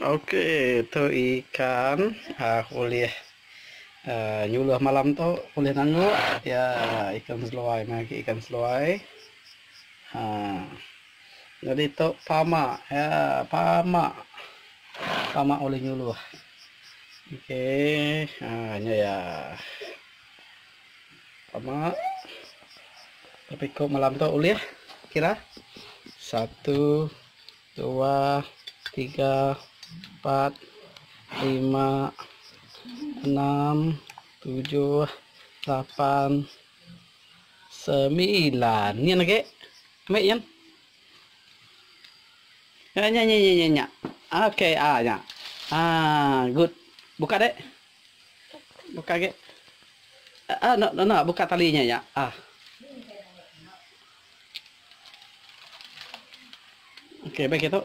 Okey tu ikan uhh ulih uhh nyuluh malam tu ulih nangu iya ikan seluai meh agi ikan seluai uhh nyadi tu pama iya pama pama ulih nyuluh okey uhh nya iya pama tapi ku malam tu ulih kira satu. Dua, tiga, empat, lima, enam, tujuh, lapan, semilan. Nyin agi. Ambi nyin. Nya nya nya nya nya. Okey ah nya. Ah good. Buka dek. Buka agi. Ah no no buka tali nya nya. Ah. Okey baik itu.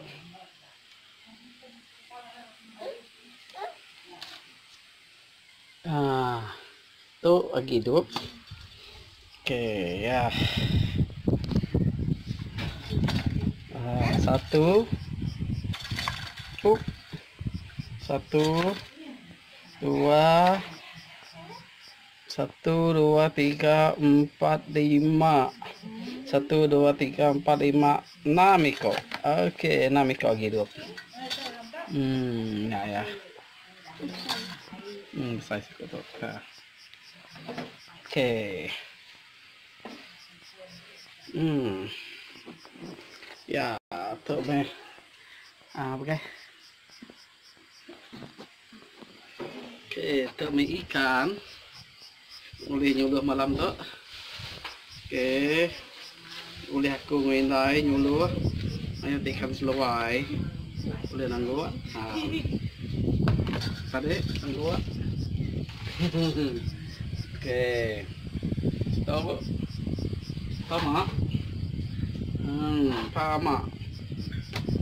Ah tu agi idup. Okey ya. Ah satu. Up. Satu. Dua. Satu, dua, tiga, empat, lima. Satu, dua, tiga, empat, lima, enam iko. Okey, enam iko agi idup. Hmm, nya iya. Hmm, besai siku tu. Ha. Okey. Hmm. Ya, tu meh. Ah, okay. Okey, tu mih ikan ulih nyuluh malam tu. Okey. Ulih aku enggau indai nyuluh mayuh ti ikan seluai ulih nanggu. Ha. Tadi nanggu. Okey. Tu pama. Hmm, pama.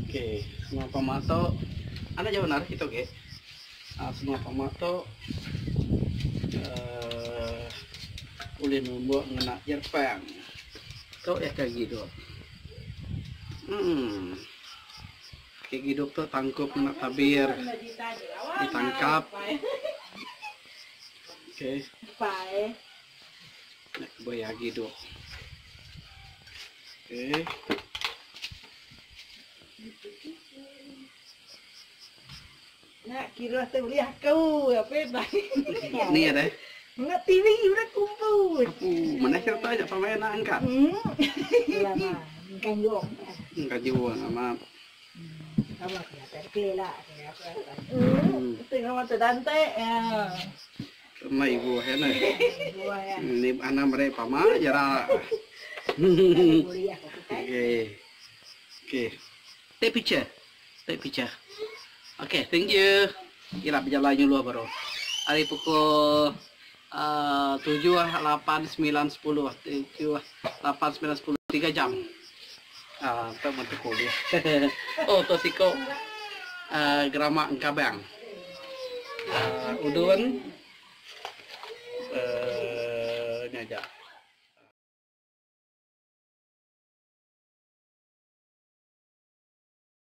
Okey, semua pama tu anak jauh nar kitu agi. Semua pama tu uhh ulih numbuk ngena jerpang. Tu iya ke gidup. Uhh ke gidup tu tangkup ngena tabir ditangkap. Okey. Nya ke baya gidup. Okey. Nak kira tu ulih aku ape bai. Ni ada. Ngena TV udah kumpul. Apu, mana cerita aja pamai nak angkat. Lama kanjung. Kanjung amat. Sama kena terke lah. Tengok mata dante. Mai ibu hen eh. Ni anak mere pama jara. Okey. Okey. Take picture. Take picture. Okay, thank you. Ila bejalai nyuluh baru. Ari pukul uhh tujuh, lapan, semilan, sepuluh. Tujuh, lapan, semilan, sepuluh. Tiga jam. Uhh tu meh tu ulih. Oh tu siku uhh geramak engkabang. Uhh udun.